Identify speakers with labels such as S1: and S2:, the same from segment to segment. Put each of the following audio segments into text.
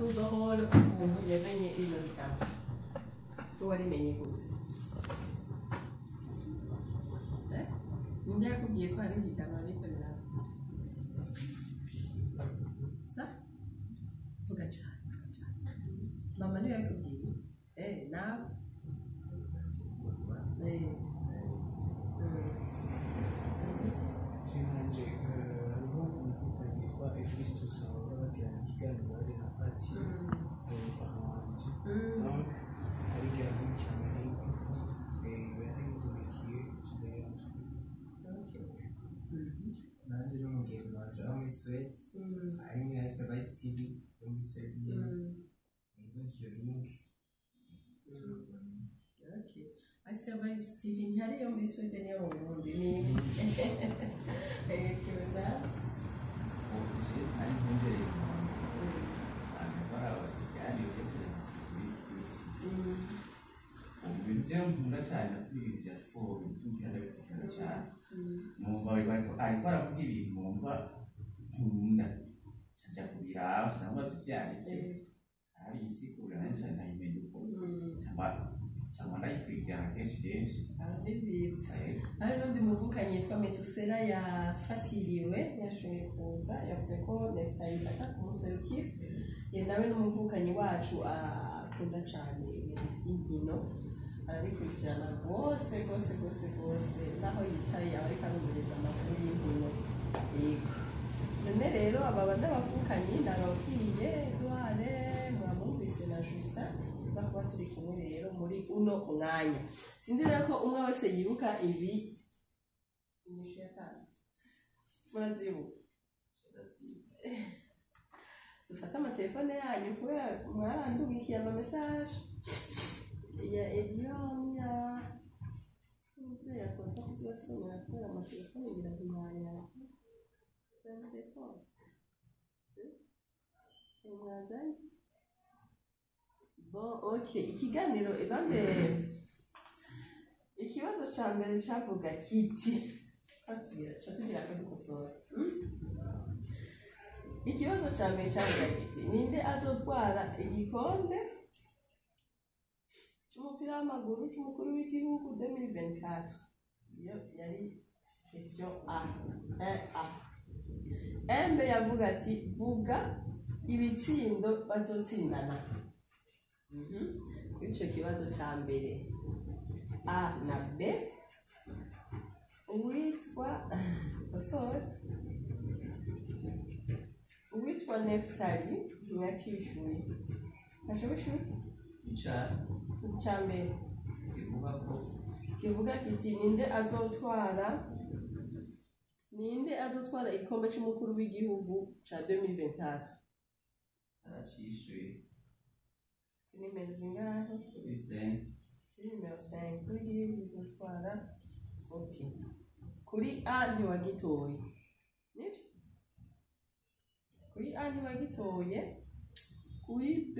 S1: Tour de rôle ukuntu yamenye rino higanwa. Warimenye gute? Eh? Ninde yakubwiye ko hari ihiganwa riko riraba? Sa? Vuga cane, vuga cane. Mama niwe yakubwiye? Eh, nawe? Eh.
S2: Nanje hariho umuvukanyi yitwa Evariste bahora bagirana ikiganiro ari na Pati, papa wanje, donc arigira nkurikirana link, yarahindukiye ndagira.
S3: Nanjye n'umugenzi wanje aba muri Suède, ari muri Aisa Vibe TV yo muri Suède nyene, iyo link.
S1: Okay. Asia Vibes TV ntihari iyo muri Sweden, niyo mu Burundi ni Ego na
S4: Uje ari ntumbereye umuntu usanga baraba ikiganiro cya televiziyo kuri YouTube. Mu bintu byo nkunda cyane kuri ibintu bya siporo, by'umupira, ndabikurikirana cyane. Numva bariko ariko aravuga ibintu numva nkunda, nca kubiraba, nca ndamubaza ibyo aribyo, arabisigura, nanje nca ndabimenya uko, cyangwa ndayikurikirana kenshi kenshi.
S1: Ah, ni byiza. Hari n'undi muvukanyi yitwa Metusela yafatiriwe, ntiyashoboye kuza, yavuze ko Neftali aza kumuserukira. Ye nawe n'umuvukanyi wacu akunda cyane ibintu by'inkino, arabikurikirana rwose rwose rwose rwose, naho yicaye aba ariko arumviriza amakuru y'inkino. Yego, none rero aba n'abavukanyi nababwiye, Edouard mwamwumvise na Justin, tuza kuba turi kumwe rero muri uno mwanya. Sinzi rero ko umwe wese yibuka ibi inyishu yatanze. Murazibuka? Dufate amatelefone yanyu kubera mwarandugikiye ama message ya Elion, ya umuvyeyi yatonze kuzibasomera kubera amatelefone ngira ntiyayazi. Telefone mwazanye. Bon, ok. Ikiganiro ibambe, ikibazo ca mbere cavuga kiti, ca tugira ko dukosora. Ikibazo ca mbere cavuga kiti: ninde azotwara igikombe c'umupira w'amaguru c'umukuru w'igihugu 2024? Iyo yari question A 1A. M yavuga ati: vuga ibitsindo bazotsindana. Kuri ico kibazo ca mbere A na B, uwitwa dukosore, uwitwa Neftali ntiyakishuye. Ntashoboye.
S4: Ica
S1: Ica mbere
S4: kivuga ko
S1: kivuga kiti: ninde azotwara igikombe c'umukuru w'igihugu ca 2024?
S4: Aracishuye.
S1: Nimero zingahe?
S4: Kuri 5.
S1: Kuri nimero 5 kuri igihugu izotwara. Ok, kuri A ntiwagitoye, nivyo? Kuri A ntiwagitoye, kuri B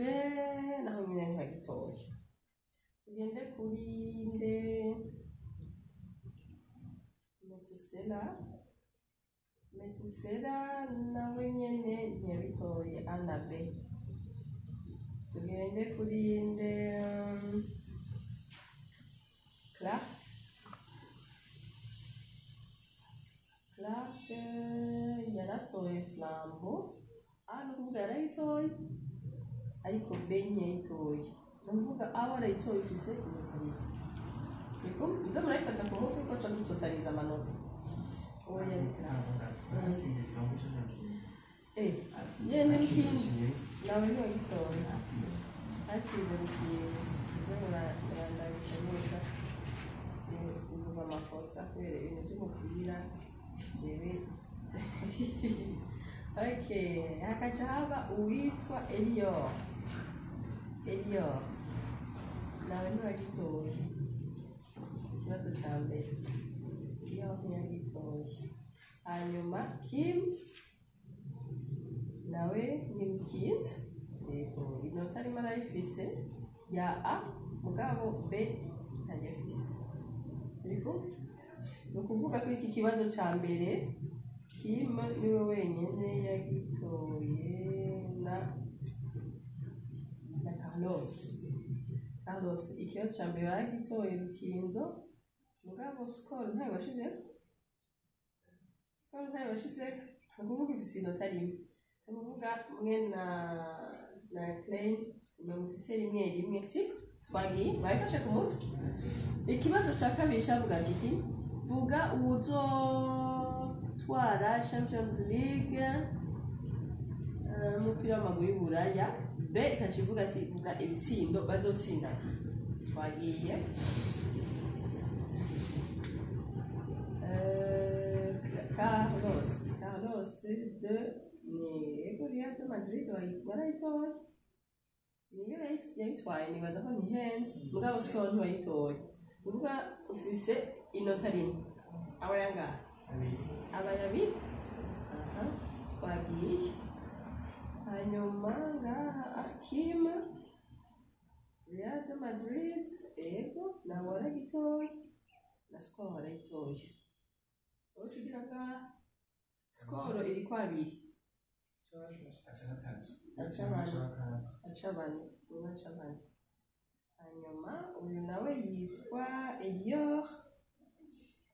S1: naho nyine ntiwagitoye. Tugende kuri nde? Metusela. Metusela nawe nyene ntiyabitoye A na B. Tugende kuri nde? Clark. Clark yaratoye Flambeau. A ni ukuvuga yarayitoye, ariko B ntiyayitoye. Ni ukuvuga A warayitoye ufise inota abiri. Yego, muze murayifata ku mutwe ko nca dutotariza amanota. Oya.
S3: Natsinze Flambeau canke Rukinzo?
S1: Eh, yene Rukinzo nawe ntiwagitoye. Hatsinze Rukinzo. Muze murandabisha neza si mvuga amakosa kubera ibintu by'umupira jewe. Okay, hakaca haba uwitwa Elior. Elior nawe ntiwagitoye ikibazo ca mbere. Elior ntiyagitoye. Hanyuma Kim nawe ni Rukinzo. Yego, inota arimo arayifise ya A, mugabo B ntayafise. Turi kumwe? Ni ukuvuga ko iki kibazo ca mbere Kim niwe wenyine yagitoye na Carlos. Carlos, ikibazo ca mbere baragitoye Rukinzo, mugabo score ntayo washizeko. Score ntayo washizeko. Ni ukuvuga ifise inota rimwe. Ni ukuvuga mwe na Klein mwe mufise rimwe rimwe, siko? Twagiye, mwabifashe ku mutwe. Ikibazo ca kabiri cavuga kiti: vuga uwuzotwara Champions League, umupira w'amaguru y'Uburaya. B ikaca ivuga ati: vuga ibitsindo bazotsinda. Twagiye. Carlos de ni Real de Madrid warayitoye, niyo yayitwaye, nibaza ko ntihenze, mugabo score ntiwayitoye, uvuga ufise inota rimwe. Aba yangahe? Abaye abiri. Aha twagiye. Hanyuma ngaha Akim, Real de Madrid, ego, nawe waragitoye na score warayitoye. Uca ugira ngaha score iri kwa abiri.
S3: Aca gatatu.
S1: Aca bane. Aca bane, umwe aca bane. Hanyuma uyu nawe yitwa Elior,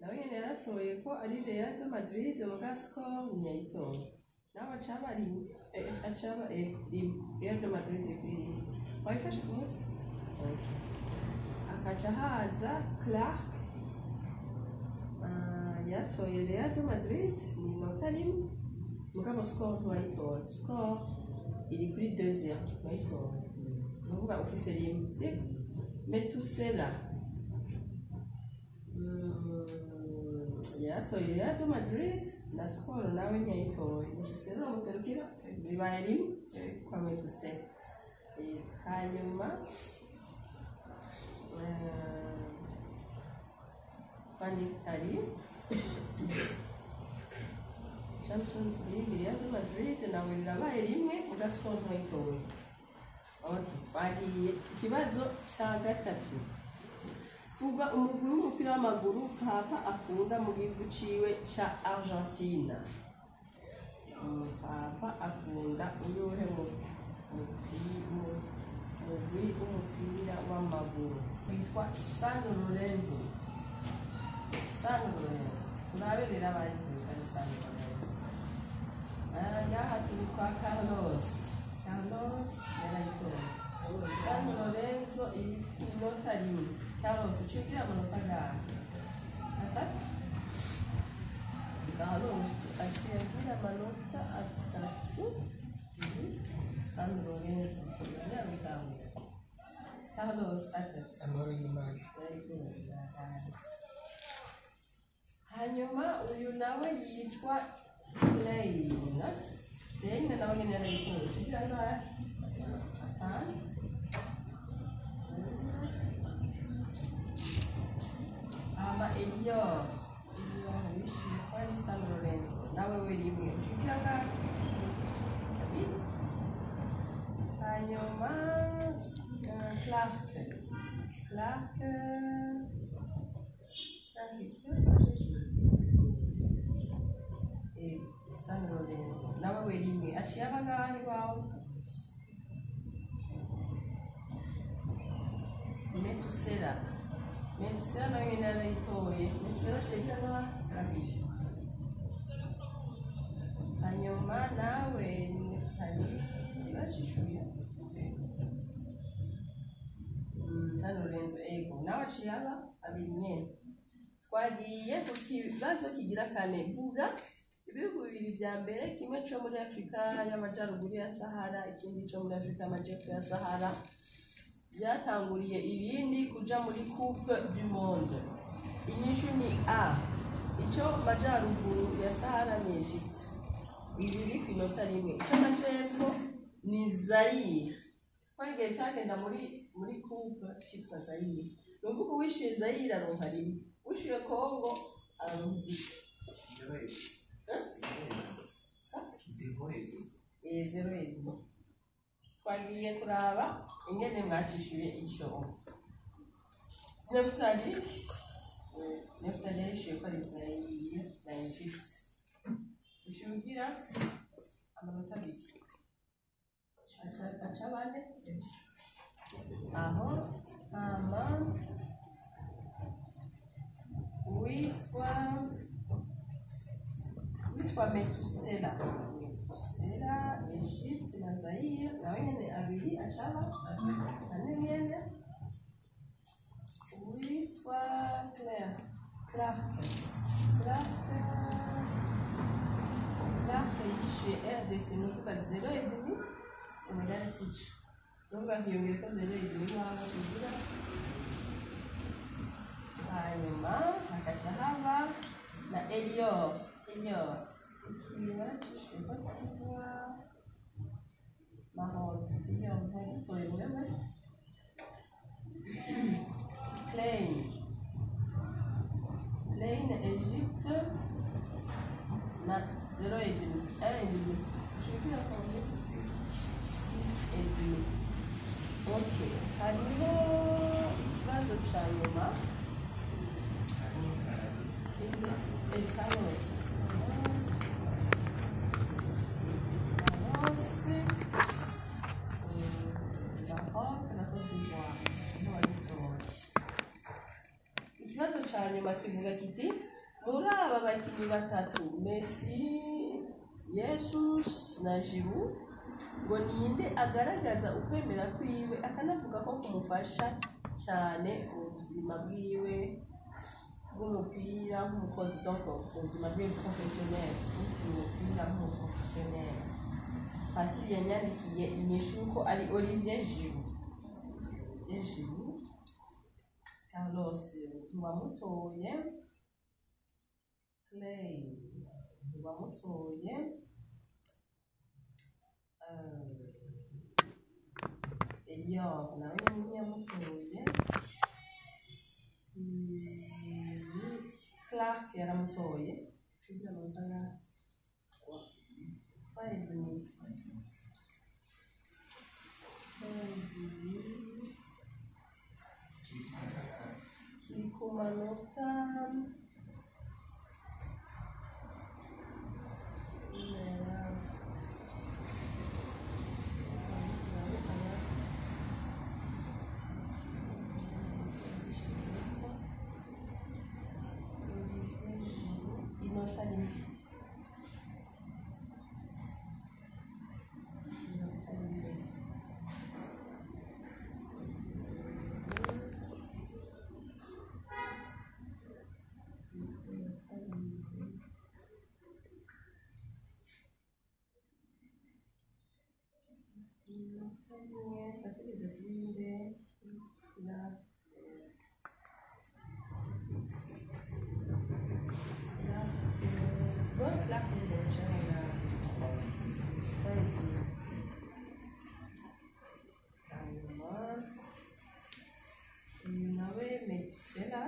S1: nawe nyene yaratoye ko ari Real de Madrid, muga score ntiyayitoye, nawe acaba rimwe, acaba rimwe. Real de Madrid kuri rimwe. Wabifashe ku mutwe. Okay. Akaca haza Clark. Ah, yatoye Real de Madrid, ni inota rimwe, mugabo score ntiwayitoye. Score iri kuri 2-0, ntiwayitoye, ni ukuvuga ufise rimwe, siko? Metusela yaratoye Real de Madrid na score nawe ntiyayitoye. Metusela uramuserukira, bibaye rimwe kwa Metusela. Hanyuma kwa Neftali, Champions League, Real de Madrid nawe rirabaye rimwe, muga score ntiyayitoye. Okay, twagiye ikibazo ca gatatu. Vuga umugwi w'umupira w'amaguru Papa akunda mu gihugu ciwe ca Argentina. Papa akunda uyuhe mugwi w'umupira w'amaguru? Witwa San Lorenzo. San Lorenzo. Turabe rero abayitoye ko ari San Lorenzo. Ah, ngaha turi kwa Carlos. Carlos yarayitoye. San Lorenzo iri ku inota rimwe. Carlos, uciye ugira amanota angahe? Atatu. Carlos aciye agira amanota atatu. San Lorenzo. Nyabiganga. Carlos atatu.
S3: Amahoro y'Imana.
S1: Hanyuma uyu nawe yitwa Klein. Klein nawe nyene yarayitoye. Uciye ugira angahe? Atanu. Ama Elior. Elior wishyuye ko ari San Lorenzo. Nawe we rimwe. Uciye ugira angahe? Abiri. Hanyuma Clark. Clark. Clark ikibazo San Lorenzo. Nawe we rimwe. Aciye aba angahe iwawe? Metusela. Metusela nawe nyene yarayitoye. Metusela aciye agira angahe? Abiri. Hanyuma nawe Neftali bacishuye. San Lorenzo, ego, nawe aciye aba abiri nyene. Twagiye ku kibazo kigira kane. Vuga ibihugu bibiri vya mbere, kimwe co muri Afurika y'Amajaruguru ya Sahara, ikindi co muri Afurika y'Amajepfo ya Sahara, byatanguriye ibindi kuja muri Coupe du Monde. Inyishu ni A. Ico majaruguru ya Sahara ni Egypte, bibiri ku inota rimwe. Ico majepfo ni Zaire, ko igihe cagenda muri coupe citwa Zaire. Ni ukuvuga uwishyuye Zaire aronka rimwe, uwishyuye Congo aronka ibiri. Eh? Sa? Zero et demi. Twagiye kuraba ingene mwacishuye ico. Neftali yarishuye ko ari Zaire na Egypte. Uciye amanota abiri. Aca bane. Aho hama witwa Metusela, Metusela Egypte na Zaire, nawe nyene abiri acaba ane nyene. Witwa Claire, Clark, Clark, Clark yishuye RDC, ni ukuvuga 0,5, Senegal sico, ni ukuvuga hiyongereko 0,5 nk'aho tuvuga. Hanyuma hakaca haba na Elior, Elior iwacishuye Cote d'Ivoire, Maroc, Elior ntagitoye wewe. Klein, Klein Egypte na 0,5, 1,5, je combien? 6,5. Ok, hariho ikibazo ca nyuma. El Carlos, Carlos, Maroc na Cote d'Ivoire. Ikibazo ca nyuma kivuga kiti: muri aba bakinyi batatu, Messi, Jesus na Giroud, ngo ninde agaragaza ukwemera kwiwe akanavuga ko kumufasha cyane mu buzima bwiwe bw'umupira nk'umukozi, donc mu buzima bwiwe professionnel, gukina umupira nk'umuprofessionnel. Patiri yanyandikiye inyishu ko ari Olivier Giroud. Olivier Giroud. Carlos ntiwamutoye, Clay ntiwamutoye, Elior nawe ntiyamutoye, Clark yaramutoye. Cugira amanota angahe? 3,5. Kiri ku manota inota rimwe. Inota rimwe. Inota rimwe. Inota rimwe. Tugeze kuri nde? Na Bon, Clark na 3,5. Hanyuma nawe Metusela,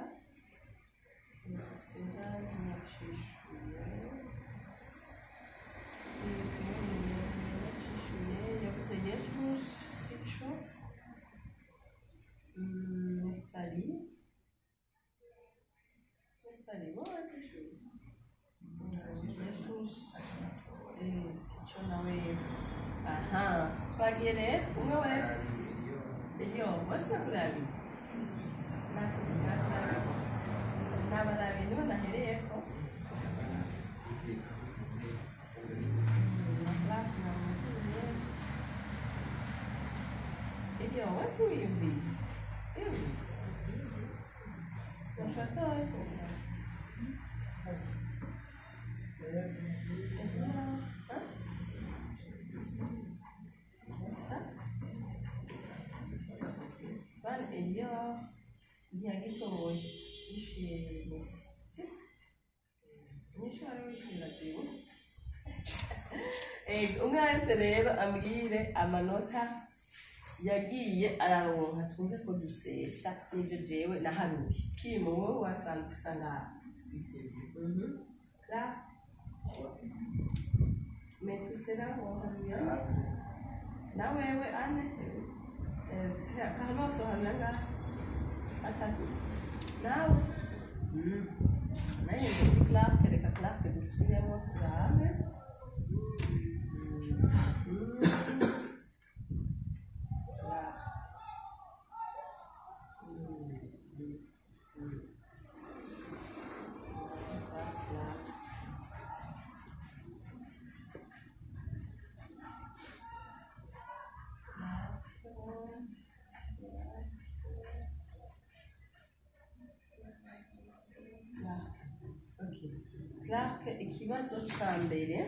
S1: Metusela ntiyacishuye, ntiyacishuye, yavuze Jesus sico. Neftali, Neftali wowe wacishuye Jesus sico nawe. Aha, twagiye rero umwe wese iyo bose nakurabi nabarabi nibo nahereyeko. Iyo we ntiwiyumvise, wiyumvise sinshaka. Van Elior ntiyagitoye, yishuye Messi, si nyinshi wari wishyura zibu. Umwe wese rero ambwire amanota yagiye araronka, twumve ko dusesha n'ibyo jewe naharuye. Kimu, wowe wasanze usa nabi. Clark, Metusela waharuye na wewe ane. Carlos waharuye angahe? Atatu. Nawe naye kuri Clark, reka Clark dusubiremo turabe. Clark. Clark, ikibazo ca mbere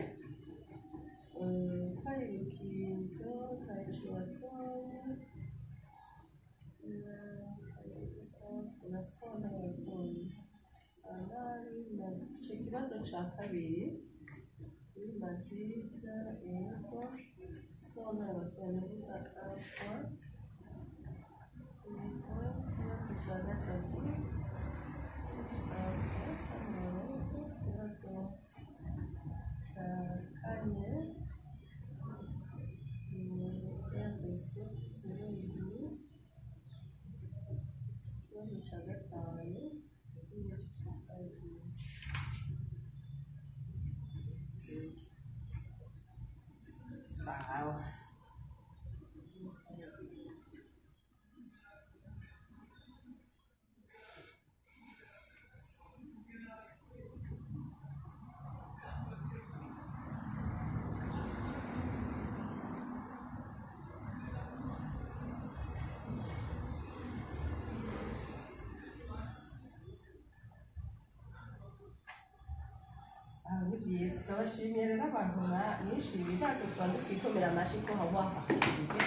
S1: kwari Rukinzo, ntaco watoye na sport ntabatoye abari na ico kibazo ca kabiri kuri Madrid. Yego, sport ntabatoye, ndavuga un point. Yego, ikibazo ca gatatu un point, ikibazo ca kane ni RDC Burundi, ikibazo ca gatanu ni États-Unis. Sawa. Ah, ni byiza, turabashimiye rero abantu mwishimiye ntazo. Tubanze twikomera amashyi ko haba participé.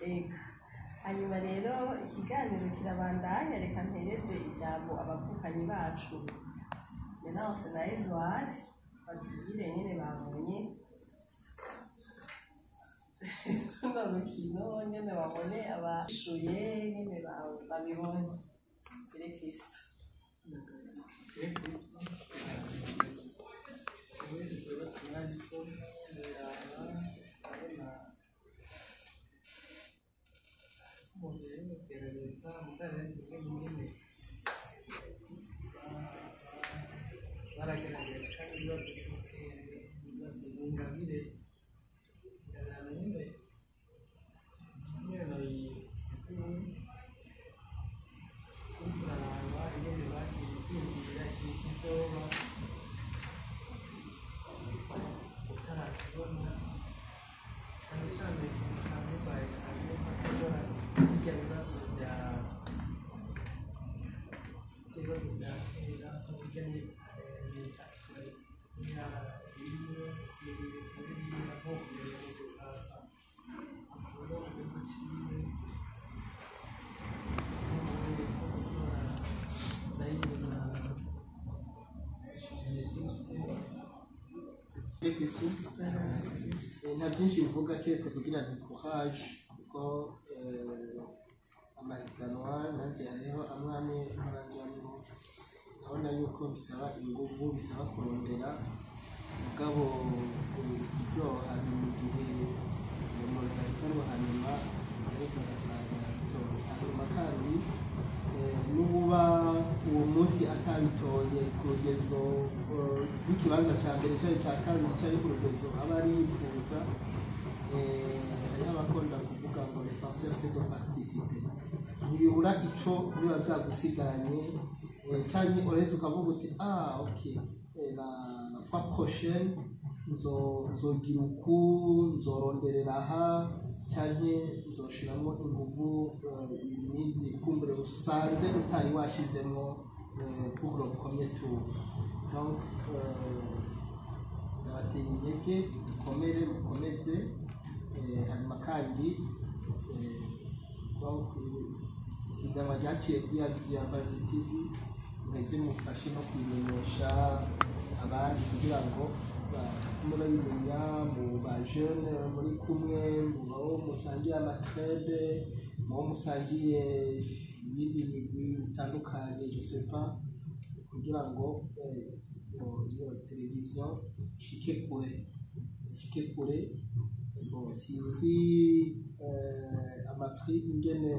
S1: Ego. Hanyuma rero ikiganiro kirabandanya. Reka mpereze ijambo abavukanyi bacu Menance na Edouard, batubwire nyene babonye runo rukino, nyene babone abashuye, nyene babibonye. Tugire Kristo.
S2: Kristo. Ibibazo nabisomye, ndabiraba, ndabona umuntu yari kugerageza mugabo rimwe nyine baragerageje, kandi ibibazo by'ubwenge, ibibazo n'ingabire ingabirano nyine nyine noyisigura kuri kuraraba ingene bagiye kwiyumvira igihe kizoba utarakibona. Cyane cyane ikintu cyambaye cyane yuko atashobora bijya bibazo bya kera, nk'uburyo ni rimwe, bibiri, biriya, nko kumenya mu gukaka akunda mu gihugu ciwe, nk'ubundi nko gutora Zaire na Egypte.
S3: Kristo. Nta byinshi mvuga keretse kugira nti courage, kuko amahiganwa nanjye hariho amwe amwe nkoranjamwo, ndabona yuko bisaba inguvu, bisaba kurondera. Mugabo ikiryoha ni mu gihe umuntu ahiganwa hanyuma agaheza agasanga yabitoye. Hanyuma kandi n'uba uwo munsi atabitoye ku rugezo rw'ikibanza cya mbere cyari cya kabiri cyari ku rugezo aba ari yifuza, hariho abakunda kuvuga ngo l'essentiel c'est de participer. Ntibibura ico biba byagusigaranye, canke uraheza ukavuga uti: "Ah, ok, la fois prochaine nzogira uku, nzoronderera aha, canke nzoshiramo inguvu izi n'izi", kumbure usanze utari washizemwo pour le premier tour. Donc ndabateye intege, mukomere, mukomeze. Hanyuma kandi donc ihiganwa ryaciye kuri Axiya Vazi TV, muheze mufashe no kubimenyesha abandi kugira ngo bagume bayimenya mu ba jeune muri kumwe, mu bo musangiye ama club, mu bo musangiye iyindi migwi itandukanye, je sais pas, kugira ngo iyo televiziyo ishike kure, ishike kure. Bon, sinzi ama prix ingene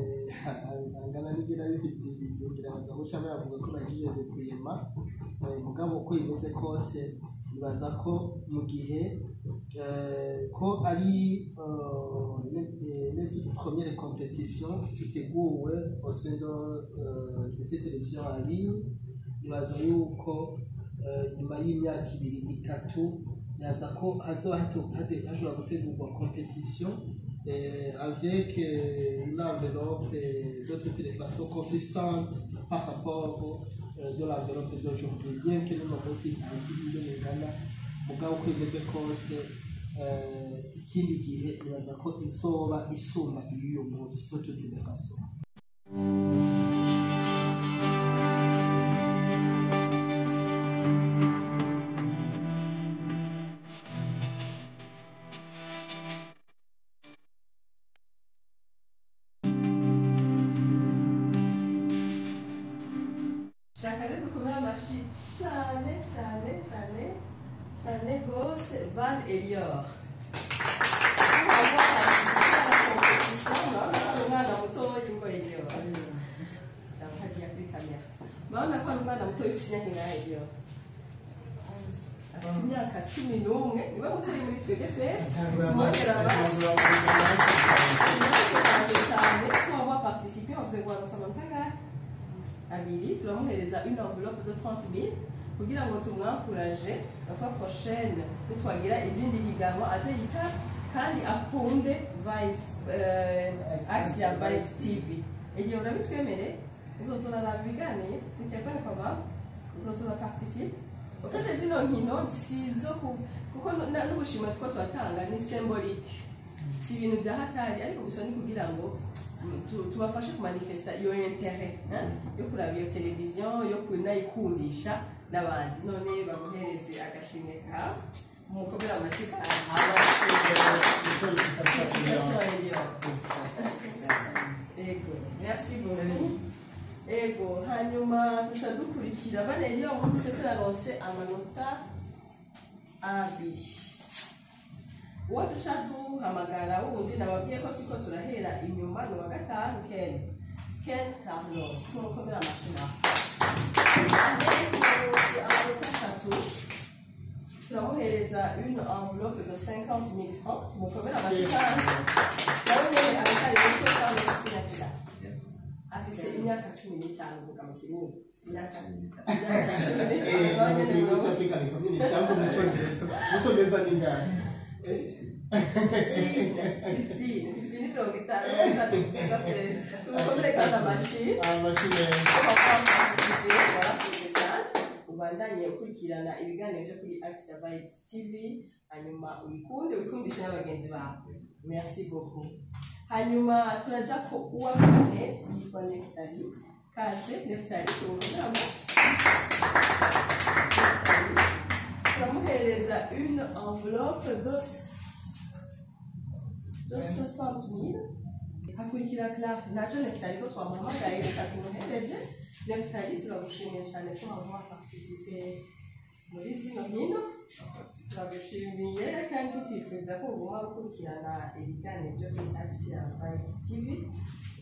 S3: angana n'ingene ari division, ngira baza guca bayavuga ko bahejeje gupima. Mugabo uko bimeze kose, nibaza ko mu gihe ko ari les toute première compétition iteguwe au sein de cette télévision en ligne, nibaza yuko nyuma y'imyaka 2, 3. Yaza ko hazoba hashobora gutegurwa compétition avec une enveloppe de toutes les façons consistante par rapport de l'enveloppe d'aujourd'hui, bien que n'uno munsi ntazi ingene ingana, mugabo uko imeze kose, ikindi gihe nibaza ko izoba isumba iy'uyu munsi de toutes les façons.
S1: Shaka rero dukomere amashi cyane cyane cyane cyane rwose Van Elior. Umwana mutoya ngo Elior. Ndamuhagiye kuri kamera. Murabona ko ari umwana mutoya ufite imyaka ingahe, Elior? Afite imyaka 11, niwe mutoya muri twebwe twese. Tumwongera amashyi. Cyane ko avoir participé, on faisait quoi ensemble angahe? Abiri. Turamuhereza une enveloppe de 30 000 kugira ngo tumwankuraje, la fois prochaine nitwagira izindi higanwa aze yita kandi akunde Vice Axia Vibes TV. Igihe urabitwemere, uzoza uraraba ibiganiro ni telefone kwa mama, uzoza uraparticipe. Ufite zino nkino si izo kuko n'ubushimwe two turatanga ni symbolique, si ibintu bya hatari, ariko gusa ni kugira ngo tubafashe kumanifesta iyo intérêt, hein, yo kuraba iyo televiziyo, yo kunayikundisha n'abandi. None bamuhereze agashimwe kawe, mukomere amashyi kandi. Ego, merci beaucoup. Ego, hanyuma tuca dukurikira bane iyo mwumvise ko yaronse amanota 2. Uwo duca duhamagara wundi nababwiye ko turiko turahera inyuma ni uwa gatanu, Ken. Ken Carlos, tumukomere amashyi nawe. Yaronse amanota 3. Turamuhereza une enveloppe de 50 000 francs, tumukomere amashyi kandi. Nawe nyene aracyari muto, Carlos sinakira. Afise imyaka 15 mvuga mu Kirundi. Imyaka 15.
S3: Mu Kirundi Africa ni komini cyangwa mu Cyongereza? Mu Cyongereza ni ingahe?
S1: 15, 15, 50. Tumukomere kandi amashyi.
S3: Amashyi meza.
S1: Warakoze cyane, ubandanye ukurikirana ibiganiro byo kuri Axia Vibes TV, hanyuma uyikunde, wikundishe n'abagenzi bawe. Merci beaucoup. Hanyuma turaja ko uwa kane yitwa Neftali. Kaze Neftali, tumukomere amashyi. Turamuhereza une enveloppe de 60 000. Hakurikira Clark. Ntaco Neftali ko twamuhamagaye, reka tumuhereze. Neftali, turagushimiye cyane ko wamuha participe muri zino nkino. Turagushimiye kandi tukwifuza ko uguma gukurikirana ibiganiro byo kuri Axia Vibes TV,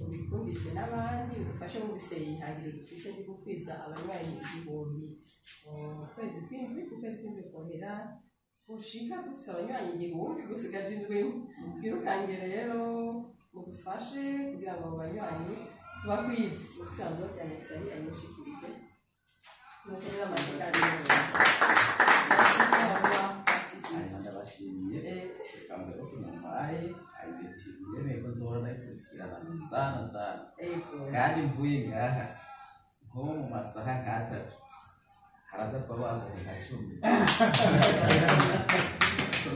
S1: ubikundishe n'abandi, bidufashe mu ihangiro dufise ryo gukwiza abanywanyi 1000 mu kwezi kw'indwi. Ku kwezi kw'indwi kohera gushika dufise abanywanyi 1000, gusigaje indwi. Twirukange rero, mudufashe kugira ngo abo banywanyi tubakwize. Mufise enveloppe ya Neftali, ayimushikirize. Tumukorere amashyi kandi.
S4: Hanyuma ndabashimiye enveloppe mumpaye, ayibeti ndemeye ko nzohora ndayikurikirana sana sana. Kandi mvuye ngaha nko mu masaha nk'atatu haraza kuba bazanye nka 10.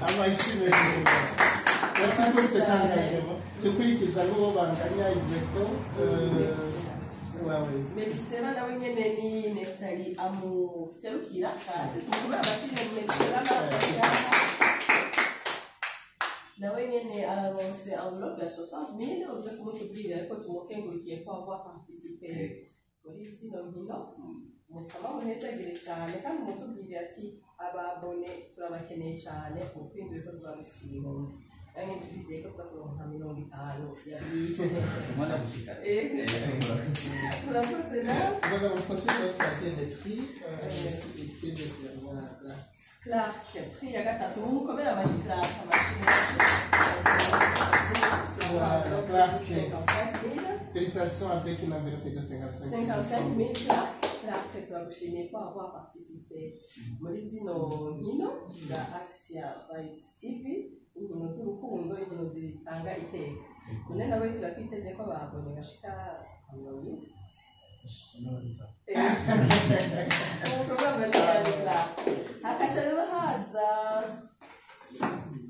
S3: Amashyi meza. Merci pour cet engagement. Tukurikiza n'uwo banganya exacto. Ouais.
S1: Metusela nawe nyene ni Neftali amuserukira. Kaze tumukomere amashyi. Metusela nawe nyene araronse enveloppe ya 60 000, uze kumutubwira, ariko tumukengurukiye ko avoir participé muri zino nkino. Mukaba muhezagire cyane kandi mutubwire ati ababone turabakeneye cyane mu kwindura ko tuba dufise 1000. Nange turizeye ko tuza kuronka 50 yabiye.
S4: Umwana gushika.
S1: Ego. Murakoze nawe.
S3: Voilà, on procède au troisième prix, qui est nécessairement là.
S1: Clark, prix ya gatatu, mumukomere amashyi Clark, amashyi menshi.
S3: Voilà, Clark.
S1: 55 000.
S3: Félicitations avec une enveloppe de 55 000.
S1: 55 000 Clark. Clark, turagushimiye ko avoir participé muri zino nkino za Axia Vibes TV, inkino z'urukundo, inkino zitanga iteka. None nawe turakwiteze ko ababonye bashika 70. Umukorwa cyane Clark. Hakaca rero haza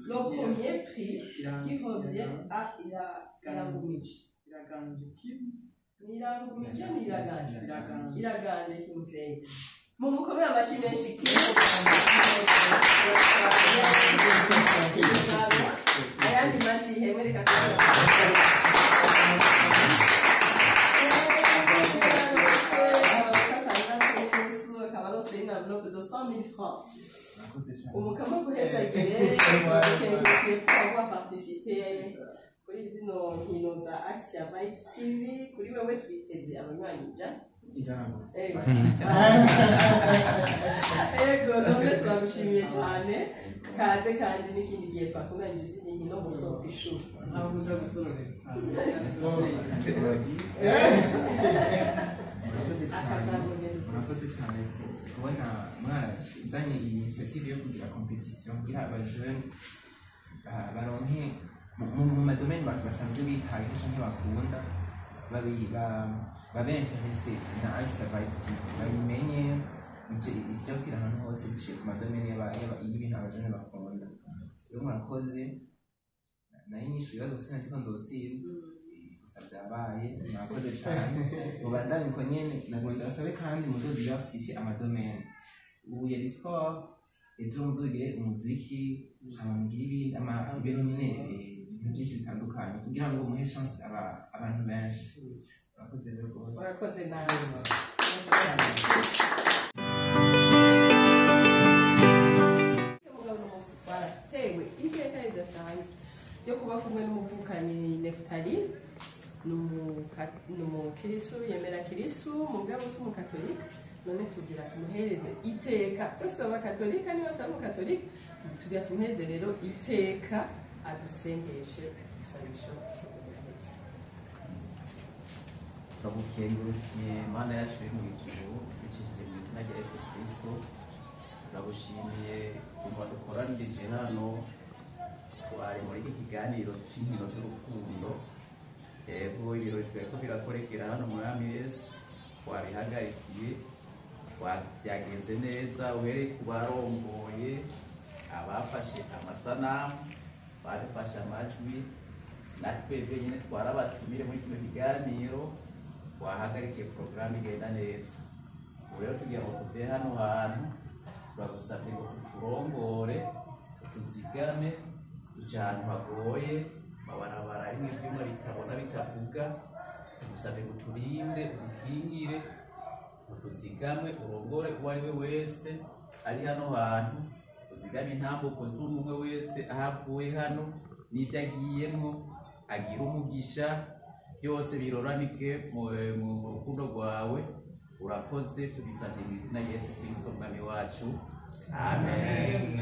S1: le premier prix qui revient à Irangumije.
S2: Iraganje Kim.
S1: Nirangumije, niraganje.
S2: Iraganje.
S1: Iraganje Kimplay. Mumukomere amashyi menshi Kim. Ayandi mashyi hemwe reka akaba arose une enveloppe de 100 000 francs.
S5: Murakoze cyane.
S1: Umukama guhezagire, turakengurukiye ko avoir participé kuri zino nkino za Axia Vibes TV. Kuri wewe twiteze abanywanyi 100.
S5: 100 gusa.
S1: Ego, none turagushimiye cyane. Kaze kandi n'ikindi gihe twatunganyije izindi nkino mu kwishura.
S2: Ntabwo uza gusororera.
S5: Murakoze cyane.
S1: Akajambo ngende.
S5: Murakoze cyane kubona mwarazanye iyi initiative yo kugira competition kugira aba jeunes baronke mu ma domaines basanzwe bitayeho canke bakunda, babe intéressé na Axia Vibes TV, bayimenye ije iserukira ahantu hose biciye ku ma domaines y'ibintu aba jeunes bakunda. Rero murakoze. Nayo nyishu ibibazo sinzi ko nzotsinda, gusa byabaye. Murakoze cyane, mubandanye uko nyene. Nagomba basabe kandi muzodiversifie ama domaines. Ubu yari sport, ejo muzogire umuziki, hama mugire ibindi ibintu nyine, ibintu byinshi bitandukanye kugira ngo muhe chance abantu benshi. Murakoze rero rwose.
S1: Urakoze nawe. Mugabo uno munsi twaratewe iteka ridasanzwe ryo kuba kumwe n'umuvukanyi Neftali. Ni umukirisu yemera kirisu, mugabo si umukatolika. None tugira tumuhereze iteka twese abakatolika, niba atari umukatolika tugira tumuhereze rero iteka adusengeshe isabisho ry'ubuhetse.
S4: Turagukengurukiye Mana yacu uri mu ijuru, bicishije mu izina rya Yesu Kristo. Turagushimiye kuva dukoranirije hano, twari muri iki kiganiro cy'inkino z'urukundo. Yego, ibirori twariko birakorekera hano, Mwami Yesu, wabihagarikiye, byagenze neza, uhereye ku barongoye, abafashe amasanamu, badufashe amajwi, natwebwe nyine twarabatumire muri kino kiganiro, wahagarikiye porogaramu igenda neza. Ubu rero tugira ngo tuve hano hantu, turagusabye ngo tuturongore, utuzigame, tujya ahantu hagoye, amabarabara arimo ibyuma bitabona bitavuga. Tugusabye ngo uturinde, udukingire, utuzigame, urongore uwo ari we wese ari hano hantu, uzigame intambuko z'umwe wese aho avuye hano n'ibyo agiyemwo, agira umugisha, byose biroranike mu rukundo rwawe. Urakoze, tubisabye mu izina rya Yesu Kristo Umwami wacu, amen.